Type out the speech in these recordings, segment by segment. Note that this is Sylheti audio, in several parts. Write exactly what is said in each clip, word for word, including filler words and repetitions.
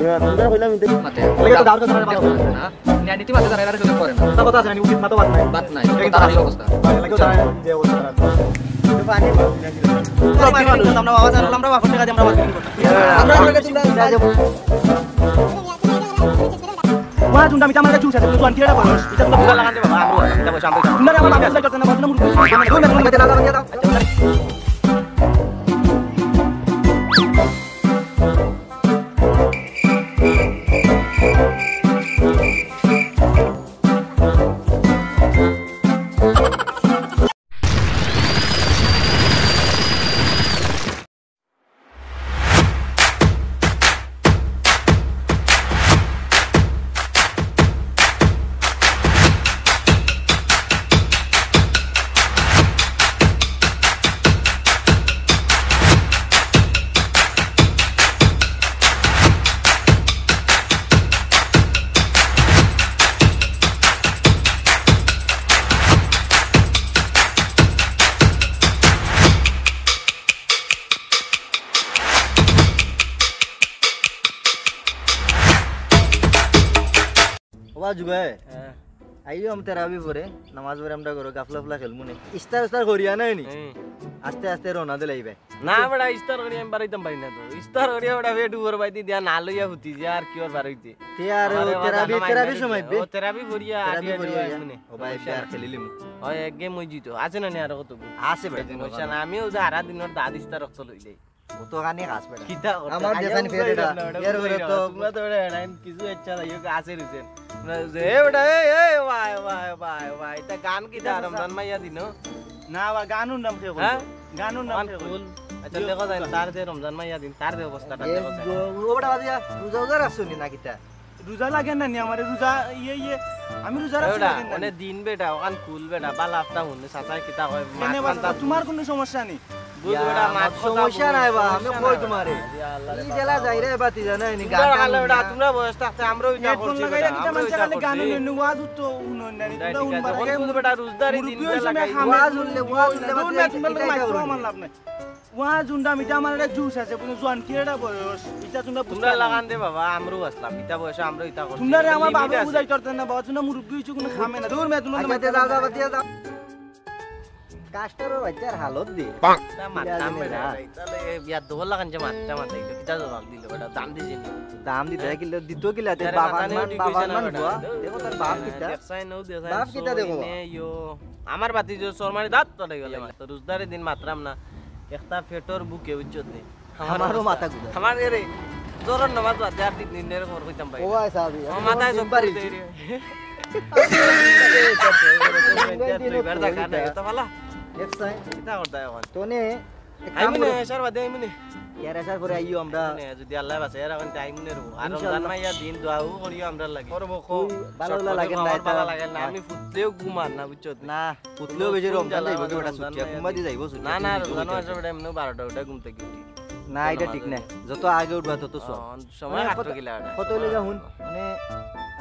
ইয়া, তোমরা কইলাম ইতে। মাতে। ওই তো দাঁড় করে দাঁড়ায় ভালো। না, ন্যায় নীতি মাতে দাঁড়ায়, দাঁড়ায় চলে পড়ে না। তা কথা আছে না, উচিত মাতো বাদ নাই। বাদ নাই। এই তার এই অবস্থা। লাগে তার যে অবস্থা। তো পানি। আমরা বাবা জানো, আমরা বাবা টাকা দিয়ে আমরা মার্কেটিং করতাম। আমরা টাকা দিয়ে আমরা ওয়া জুন্ডা মিঠা আমার কাছে চুষ আছে, তুই জোয়ান কিরা বলস? এটা তো বুঝা লাগান দে বাবা, আমরা এটা বসে আমরা তোমরা আমার বাবা আসলে করতে না, বাবা মুরগি। ওবা জুগায়। হ্যাঁ। আইও আমি তেরাবি পরে, নামাজ পরে আমরা ঘরো গাফলা ফুলা খেলমু নে। ইস্তার ইস্তার করিয়া নাই নি? হুম। আস্তে আস্তে রওনা দিলাইবে। না বেটা, ইস্তার করি আমি বারইতাম পারি না তো। ইস্তার করিয়া বেটা পেট উপর বাইতে দিয়া না লইয়া হুতি যে আর কি ওর বারইতে। তে আর আমারে ও বাবা তেরাবি, জানো মাই তেরাবি মারি সময় দিয়া। বে। ও তেরাবি পড়িয়া তেরাবি আটিয়া পড়িয়া নিয়া। আইমু নে। ও ভাই, সমস্যা বিয়ার নাই। খেলিলিমু। হয়, এক গেম ওই জিতো। আছে না নি আরো কত? আছে ভাই, সমস্যা না। আমিও যে হারা দিনর দাদ ইস্তার রক্ত লই যাই। ও তো গানে গাছ বেটা। কিতা করতে? আমার আইয়া দেশানি ফের উড়াই এটা। যাও না, ওটা এর উড়াই ঘরে যাও। তো তোমরা তো ওটা এরাইন কিছু ইচ্ছা নাই, ওকে আছে রইছেন। না, যে, এ বেটা, এ, এ, ভাই, ভাই, ভাই, ভাই, এটা গান কিতা? আচ্ছা, আচ্ছা। রমজান মাইয়া দিন? না, বা গান উন্ডাম কে হ্যাঁ? করলো? গান উন্ডাম গান কে করলো? কুল। আচ্ছা, ইয়ো, দেখো যাই, কুল। তার যে রমজান মাইয়া দিন, তার যে অবস্থাটা এ, দেখো যাই। ও, ও বেটা বাদ দিয়া, রোজা উজা রাখছো নি না কিতা? রোজা লাগে না নি আমার রোজা, ইয়ে, ইয়ে, আমি রোজা রাখছি বেটা, লাগে না নি? অনে দিন বেটা, ওখান কুল বেটা, বালা আফতা হুনে, চাচায় কিতা কয়, কেনে মাত বাবা, খান্তা তোমার হুনে। কোনো সমস্যা নেই। বুঝ ইয়া, বেটা, আমার মাত কথা সমস্যা বুঝ, নাই বা, আমি সমস্যা কই নাই। তোমারে। ইয়া আল্লাহ রে ই বাবা। জেলা যাইরে বাতি জানাই নি, তোমরা গানটা রাখালে বেটা, হুনি না। তোমরা বয়স থাকতে আমরাও ইটা হেডফোন করছি লাগাইলে বেটা, কিতা আমরাও মানষে ইটা খালি গান করছি। হুনে হুনে, ওয়াজ উঠতো হুনে হুনে, ঠিক আছে, হুনবার আগে কোন বেটা রোজদারি মুরব্বি দিন হইছে বেলা আমি খাই। হামে ওয়াজ হুনলে, ওয়াজ হুনলে হুনবার মাত্র আগে mic mic mic mic mic mic mic mic mic. ওয়া জুন্ডা মিঠা আমার একটা জুস আছে, কোনো জোয়ান কি এটা বয়স, এটা তোমরা বুঝতে তোমরা না। লাগান দে বাবা, আমরাও আসলাম, ইটা বয়সে আমরাও ইটা করছি। তোমরা রে আমার limit বাবা আছে। বুঝাই করতে না, বাবা, তোমরা মুরব্বি হইছো, কোনো খামে না। দূর মে, তোমরা আচ্ছা, তে যাও, যাও, বাদ দিয়া যাও। কাস্টরর বাচ্চার হালত দি। তা মারতাম ইয়া বেটা, জানে না। তাহলে বিয়া দোলা কাঞ্চে মারতাম, মারতাম, ইটা কিতা জবাব দিল বেটা, দাম দিছে নি? দাম দিতে হ্যাঁ? কিলো, দিত কিলা, তে আরে বাবার মাথা নেই, মান, ঠিক বাবার হইছে না মান বেটা। বুয়া। দেখো তার বাপ কিতা? দেখছাই নু, দেখছাই বাপ নু, কিতা দেখো? ইনে ইয়ো। আমার বাতি যে চোর মারি দাঁত তলে গেল। তো রোজদারি দিন মাতরাম না। একটা পেটর ভুকে বুঝছত নি? আমারও মাথা ঘুরে। আমার এরে, জোহরর নামাজ বাদে আর তিন দিন এরকম কইতাম ভাই। ও ভাই সাহেব, আমার আমি মাথায় তিন জোর বারই। দুইবার দেখা নাই, এটা ভালা। দেখছাই? কিতা করতা এখন? তোনে এক কাম আইমু নে, করো। এসার বাদে আইমু নে। ইয়ার আসার পরে আইও আমরা। আইমু নে, যদি আল্লাহ বাঁচাই আর এখন আইমু নে রো। আর ইনশাআল্লাহ। রমজান মাইয়া দিন দোয়াও করিও আমরার লাগি। করবো, কো। ওই ভালা ভালা লাগে না, ভালা লাগে না। আমি ফুটলেও ঘুম আর না, বুঝছো? না। পুতলেও বেশি রমজান যাইবো কি বেটা, ছুটি কুম্বা দি যাইবো, ছুটি না, না, রমজান মাসে বেটা এমনিও বারোটা উঠা ঘুম থাকি উঠি। না, এটা ঠিক না। যত আগে উঠবা তত সব। সময় মানে কাটতো কত, কিলা বেটা। কত হইলে যা হুন, মানে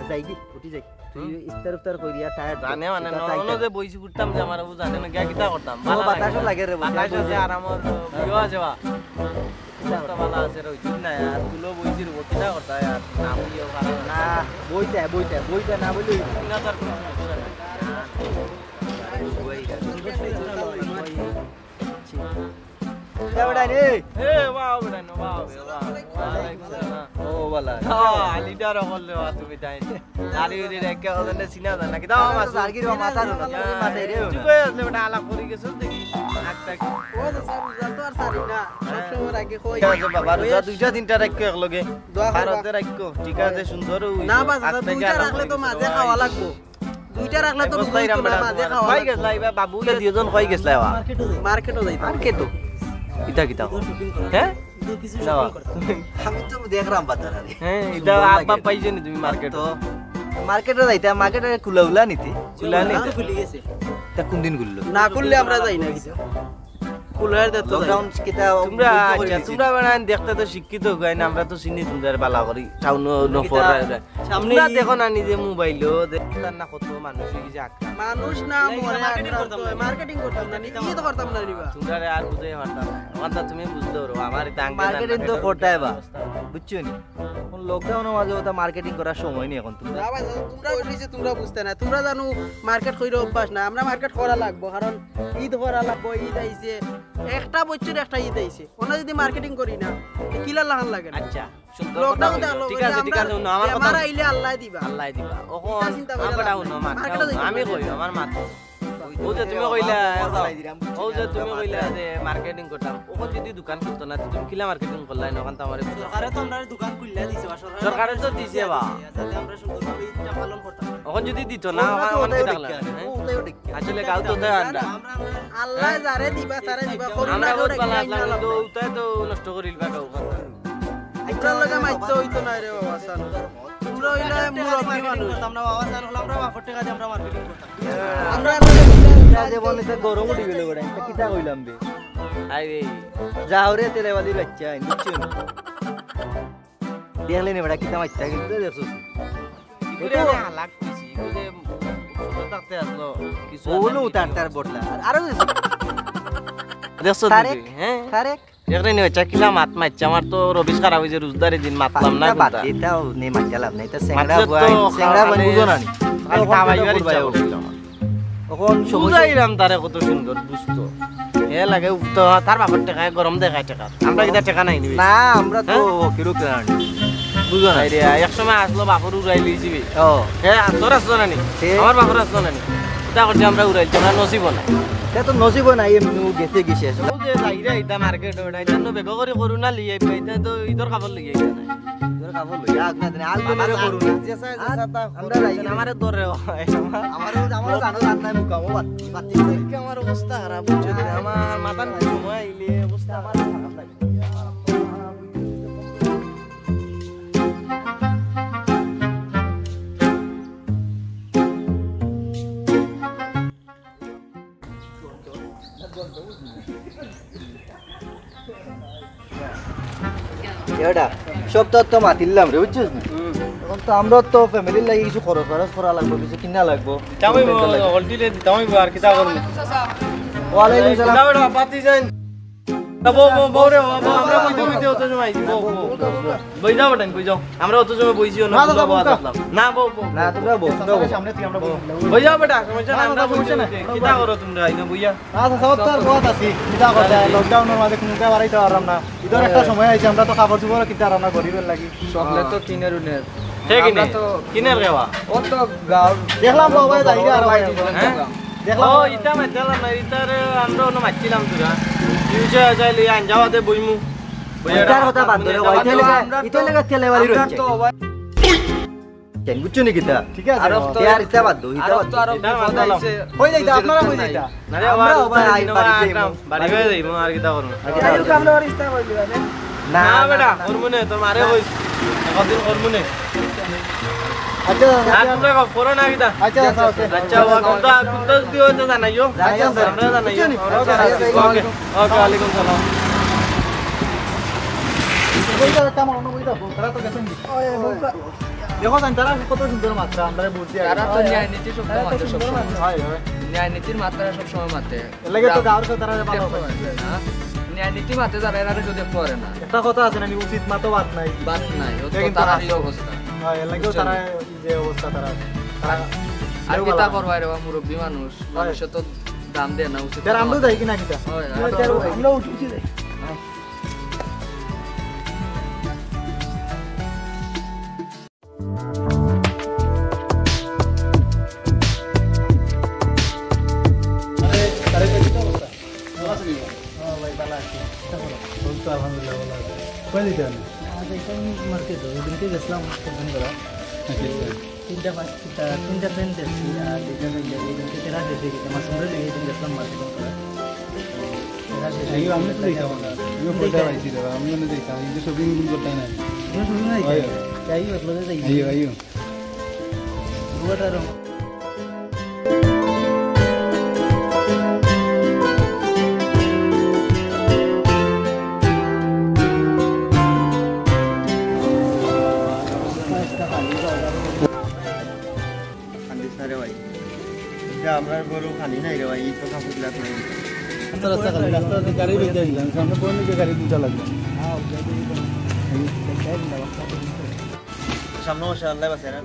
যাই কি, উঠি যাই। তুই হুম। ইফতার উফতার করিয়া টায়ার্ড জানে মানে, ননো যে বইছি উঠতাম যে আমার বাবু জানে না, গিয়া কিতা করতাম? ও, ভালা বাতাসও লাগে। লাগে রে, বাতাস আছে, আরামর ভিউ আছে বা। অবস্থা ভালা আছে রে, উচিত না আর তুলো বইছি রে, কিতা করতা আর? না বইও ভালা না। না, বইতে, বইতে, বইতে না বইলে না, তার কোনো সমস্যা নাই। এ বেটা রে। এ, বাহ, বেটা, নো, বাহ, বাহ, বাহ। ওয়ালাইকুম সালাম। ও, বালা। হ্যাঁ, লিডার হকল রে, বাহ, তুমি তাই। দাড়ি উড়ি রেখে ওজনে চিনা যায় না। কিতা, বাবা, মাসুম? দাড়ি মাথা ধরো, তুমি মাথায় রে, চুপ হয়ে আসলে বেটা, আলাপ করে গেছো দেখি। আগ থাকি। ও, তো স্যার, রোজা তো আর সারি না। সব সময় রাখি, কই? ঠিক আছে, বাবা, রোজা দুইটা তিনটা রাখো একলগে। দোয়া করবা। ভারতে রাখো, ঠিক আছে, সুন্দর ওই না, বাস, আগ থাকি দুইটা আলাপ রাখলে করে তো গেছো। মাঝে খাওয়া লাগবো। দুইটা রাখলে তো রোজা হইতো না, মাঝে খাওয়া লাগবো। কই গেছলা, এবার বাবু, ইয়া দুইজন কই গেছলা, বাবা? মার্কেটও যাই। মার্কেটও যাই। মার্কেটও? ইতা কিতা কও? হ্যাঁ? কিছু না। Shopping করতাম। আমি তো দেখলাম বাজার আরে। হ্যাঁ, ইতা সুন্দর আব্বা লাগে। পাইছো নি তুমি মার্কেট? তো মার্কেটে যাইতা, মার্কেটে কুলা উলা নিতে। কুলা নিতে? খুলি গেছে। তা কোন দিন খুললো? না খুললে আমরা যাই না কিছু। কুলার দে তো যাই। Lockdown কিতা তোমরা, বন্ধ করে আচ্ছা, দিছি। তোমরা বেটা দেখতে তো শিক্ষিত হই না, আমরা তো চিনি তোমরা বালা করি। টাউন ও নফর কিতা? সামনে তোমরা ই- দেখো না নিজে মোবাইলও দে- তার না কত মানুষ অই গেছে আক্রান্ত। মানুষ না মরে আক্রান্ত অয়, marketing করতাম না নি বা? তোমরারে আর বুঝাই পারতাম না। অখানটা তুমি বুঝতে পারো, আমার ইতা আঙ্গে মার্কেটিং তো করতে অইবা, বুঝছো নি? এখন lockdown-র মাঝে অতা marketing করার সময় নি এখন তোমরা। না ভাই, তোমরা অইছে, তোমরা বুঝতে না। তোমরা জানো market কইরা অভ্যাস না, আমরা market করা লাগবো, কারণ ঈদ করা লাগবো, ঈদ আইছে, একটা বছর একটা ঈদ আইছে, অনো যদি marketing করি না, তে কিলা লাখান লাগে না? আচ্ছা, সুন্দর কথা কইছো। ঠিক আছে, ঠিক আছে, হুনো, আমার কথা হুনো। আল্লায় দিবা। আল্লায় দিবা। অখন আমার কথা হুনো, মাত, আমি কই, আমার মাত। অউ যে তুমি কইলা, অউ যে তুমি কইলা যে marketing করতাম, অখন যদি দোকান খুলতো না, তে তুমি কিলা marketing করলায় না? অখন তো আমারে সরকারে তো আমরারে দোকান খুলিয়া দিছে বা, সরকারে তো দিছে বা। যাতে আমরা সুন্দরভাবে ঈদটা পালন করতাম পারি। অখন যদি দিত না, অখন কিতা করলাম, হ্যাঁ? আসলে গাঁও তো তাই আন্ডা। আল্লায় যারে দিবা, তারে দিবা, করুন আমরা না, বহুত ভালা আছলাম, কিন্তু অতায় তো নষ্ট করিলবা গাঁও কথা। আমরার লগে মাততে অইতো নায় রে বাবা, সান। তোমরা অইলে মুরব্বি মানুষ। আমরা বাবা সান অইলে আমরা বাপর টেকা দিয়া আমরা marketing করতাম। আমরা ইটা যে বলে, ইটা গরম উঠি গেল গো, ইটা কিতা কইলাম বে? আই রে। যাও রে, তেলেবালির বাচ্চা, বুঝছো নি? দেখলে নি বেটা, কিতা মাততা কিন্তু দেখছো? কি করে আমি হালাক কইছি, কি করে ছোট থাকতে আসলো, কিছু ওগুলো আগে উতার তার বটলা। আর আরো দেখছো? দেখছো তারেক, তুমি, হ্যাঁ? তারেক। দেখলে নি বাচ্চা কিলা মাত মাতছে, আমার তো রবিশ খারাপ অইছে, রোজদারি দিন মাতলাম না বাদ কুনটা। দে, ইতাও নি মাতিয়া লাভ নাই, ইতা সেংড়া মাতলে তো বুয়াই, সেংড়া বুয়াই খালি বুঝো না নি। খালি অখন থামাইবার ইচ্ছা করছিল আমার। অখন সময় বুঝাইলাম তারে কত সুন্দর বুঝতো। হে লাগে উঠতো, তার বাপর টেকায় গরম দেখায় টেকা। আমরা কিতা টেকা নাই নি? না, আমরা তো হ্যাঁ? ফকির উঠলাম। বুঝো না? আরে, এক সময় আসলো বাপর উড়াই লইছি বে। ও। হে, তোর আসলো না নি? হে। আমার বাপর আসলো না নি? কিতা করছি আমরা উড়াইছি, আমরা নসিবও নাই। হে তো নসিবও নাই, এমনি গেছে কি শেষ। ও যে যাইরা ইতা মার্কেট ওটা, ইতা তো বেগ করি করু না লিয়ে আইবা, ইতা তো ইদর কাপড় লিয়ে আইবা না। ইদর কাপড় লইয়া আগ না দিনে, আগ দিনে করু না। যে সাইজ আছে তা আমরা যাই। আমারে ধরে হয়। আমারও, আমারও জানো জান নাই মুখা, ও বাত, বাত ঠিক আছে। আজকে আমার অবস্থা খারাপ, বুঝছো নি? আমার মাথার সময় আইলে অবস্থা আমার খারাপ লাগে। এটা সব তো, তো মাতিলাম রে, বুঝছস নি? অখন তো আমরা তো ফ্যামিলির লাগি কিছু খরচ খরচ করা লাগবো, কিছু কিনা লাগবো। দিতাম অইবো, অলরেডি দিতাম অইবো, আর কিতা করবো? ওয়ালাইকুম সালাম। কিতা বেটা, পাতি যাইন। তা বউ, বউ, বউ রে, বউ, বউ, আমরা বইতে বইতে অত সময় আইছি, বউ, বউ, বউ, বউ। বই যাও বেটা, বই যাও। আমরা অত সময় বইছি, অন্য না, দাদা, বউ, বউ। না, বউ, বউ। না, তোমরা বউ, তোমরা বউ। সামনে থেকে আমরা বই। বই যাও বেটা, সমস্যা নাই, না, আমরা দাদা, সমস্যা বইছি। নাই। কিতা করো তোমরা, আইনা বইয়া? না, চাচা, ও তো আর বউত আছি। কিতা করতে, lockdown-র মাঝে কুনুটা বাড়াইতে পারলাম না। ইদর একটা সময় আইছে, আমরা তো কাপড় চোপড় কিনতে পারলাম না গরিবের লাগি। সকলে তো কিনের উনের। হে কিনে? আমরা তো কিনের রেওয়া? ও তো গাঁও। দেখলাম বাবা, যাই আর ভাই। হ্যাঁ? দেখলাম। ও, ইতা মাইতালাম না, ইতারে আমরা অন্য মারছিলাম তোরা। ফিউচার যাই লই আন যাওয়াতে বইমু। ইতার কথা বাদ ধরো, ইতার লাগা তেলে বাড়ি রইছে। কেন বুঝছো নি কিতা? ঠিক আছে। আরব তো ইয়ার ইতা বাদ দাও, ইতা আরব বাদ তো দাও। আরব ইতা বাদ বিপদ দাও। আইছে। কই যাইতা? আপনারা কই যাইতা? না রে, আমরা আবার ওবার আই বাড়িতে যাইমু। বাড়ি হয়ে যাইমু, আর কিতা করমু? আর কিতা করমু? আমরা আর ইস্তা কই দিবা রে? না, না, না, বেটা, না। করমু নে, তোর মারে কইস। একদিন করমু নে। আচ্ছা, আর আচ্ছা। তোমরা কও, করো না কিতা? আচ্ছা, আচ্ছা, ওকে। আচ্ছা, ও কোনটা, কোনটা যদি হয় তো জানাইও। আচ্ছা, আচ্ছা। আমরা জানাইও। বুঝছো নি? ওকে, আচ্ছা, আচ্ছা, ওকে। ওকে, ওয়ালাইকুম সালাম। বই দাও, একটা আমার অন্য বই দাও। তারা তো গেছেন কি? ওই, ওই, ওই। দেখো, জান, তারা কত সুন্দর মাতরা, আমরা বুঝছি আর তারা তো কি। ন্যায় নীতি সব তারা তো মাতে সব সুন্দর সময়। মাতরা। হয়, হয়। ন্যায় নীতির মাতরা সব সময় মাতে। এর লাগি তো গাঁও। গাঁওর কেউ তারা ভালো দেখতে পায়। পারে না। ন্যায় নীতি মাতে যারা, এরা কেউ দেখতে পারে না। একটা কথা আছে না, উচিত মাতো বাদ নাই। বাদ নাই, ও তো এটা কিন্তু তারারই আসল। অবস্থা। হয়, এর লাগিও বুঝছো? তারা এই যে অবস্থা তারা, তারা আর কেউ কিতা ভালো না। করবা রে বা, মুরব্বি মানুষ, হয়। মানুষে তো দাম দেয় না, উচিত তারা তো আমরাও মাতে। যাই কি না কিতা? হয়, হয়। আমরা উঠি, উঠি যাই। আরে, আরে, ভাই, কি অবস্থা? ভালো আছেন? হ্যাঁ, ভাই, ভালো আছি। কিতা করো? এই তো আলহামদুলিল্লাহ, ভালো আছি। কই যাইতে আপনি? আজ একদম মার্কেট, ওই দিনকে গেছিলাম, একদম করা। আচ্ছা, আচ্ছা। তিনটা পাঁচ, তিনটা, তিনটা প্যান্ট দেখছি, আর দুইটা প্যান্ট দেখছি, এই দিনকে তেরা শেষ হয়ে গেছে, মাসুমরে লইয়া এই দিন গেছিলাম মার্কেট করা। তেরা শেষ হয়ে এই, আমি তো গেছে। যাইতাম না। আমিও পয়সা পাইছি দাদা, আমি মানে যাইতাম, এই যে শপিং করতে নাই। তুমি শপিং নাই? হয়। যাই হোক, লগে যাই। আইও, আইও। খালি নাই রে ভাই, এই তো কাপড় গুলা খালি। রাস্তা, রাস্তা খালি, রাস্তা আছে, গাড়ি বেঁধে দিলাম, সামনে পড়ে নিচে গাড়ি দুটা লাগবে। সামনে মাসে আল্লাহ বাঁচায় না।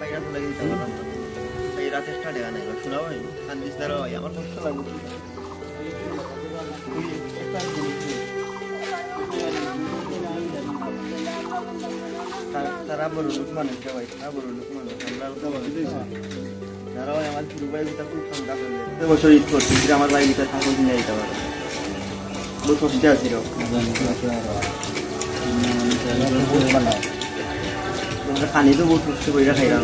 ভাই, রাতে লাগি দিতে পারলাম না। এই রাতে একটা টাকা নাই, শোনা ভাই, কান্দিস না রে ভাই, আমার কষ্ট লাগে। তারা, তারা বড় লোক মানুষ রে ভাই, তারা বড় লোক মানুষ, আমরা হালকা মানুষ। তারা ভাই আমার পুরো ভাই ওটা খুব ঠান্ডা হয়ে যায়। এত বছর ঈদ করছি, যে আমার ভাই এটা ঠাকুর কিনে দিতে পারে। বহুত কষ্টে আছি রে। আমরা খানি তো বহুত কষ্ট করে খাইলাম।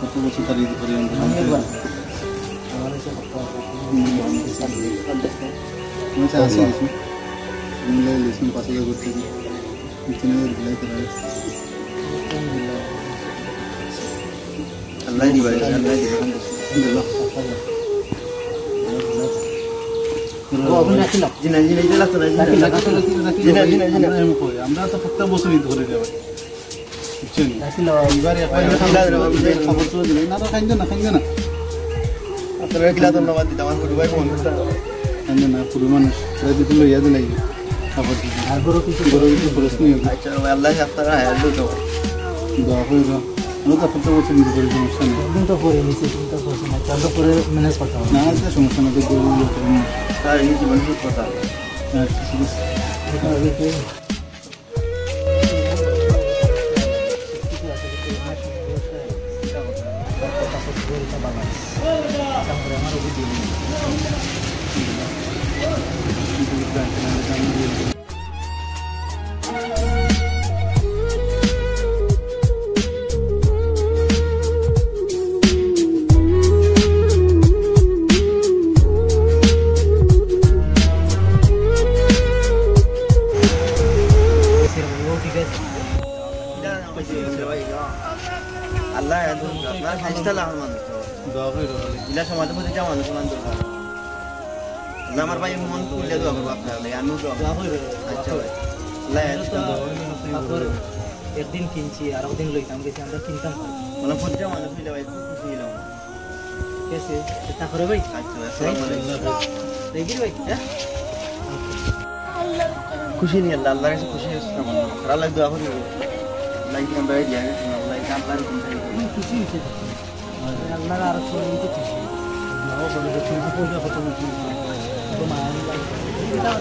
কত বছর তার ঈদ করি আমরা। আচ্ছা, আছে কিছু। মিলাই লিখুন, পাঁচ হাজার করতে দিন। আল্লাহ দিবা, আল্লাহ দিবা। জি না, জি না, জি না, জি না। জি না, জি না, জি না। আমরা তো প্রত্যেক বছরই ধরে দেওয়া। বুঝছেন? এবার এখন খাবার চলে দিলে, না, না, খাইন না, খাইন না। আপনারা কিলা ধন্যবাদ দিতে আমার হুরু ভাই বোন। খাইন না, হুরু মানুষ। ওরা যদি লইয়া দিলাই, খাবার দিতে। আর বড় কিছু, বড় কিছু খরচ নেই। আচ্ছা, ভাই, আল্লাহ আপনারা হায়াত দিত। দোয়া করে দাও। আমরা তো আপনার বছর দিতে পারি, সমস্যা নেই। একদিন তো পরে নিছি, চিন্তা করছি না। চন্দ্র পরে ম্যানেজ করতে হবে। না, আচ্ছা, সমস্যা নেই, তো গরিব লোক, আমি তার এই জীবন ঠিক কথা। আচ্ছা, ঠিক আছে। আল্লাহ, আপনার খাইস্তা লাখান মানুষ। দোয়া করি, দোয়া করি। ইলা সমাজে প্রতিটা মানুষ সমান দরকার। আল্লাহ, আমার ভাই মন খুলে দোয়া করবো আপনার লাগি, আমিও দোয়া করবো। দোয়া করি, দোয়া করি। আচ্ছা ভাই। আল্লাহ, আজকে তো কাপড় একদিন কিনছি, আর একদিন লইতাম গেছি, আমরা কিনতাম পারি। মানে প্রতিটা মানুষ হইলে ভাই খুব খুশি হইলাম। ঠিক আছে, এটা করে ভাই। আচ্ছা, আসসালামু আলাইকুম। দেখবি ভাই, হ্যাঁ? খুশি নি আল্লাহ, আল্লাহর কাছে খুশি হইছি। আল্লাহ দোয়া করি। আল্লাহ কি আমরা দিয়া গেছি, আল্লাহ কি আপনার কোন সাইড? খুশি হইছে। আল্লাহর আরো সব খুশি। দোয়া করে দেখুন, আপনি যা কত খুশি। তো মা, আল্লাহ।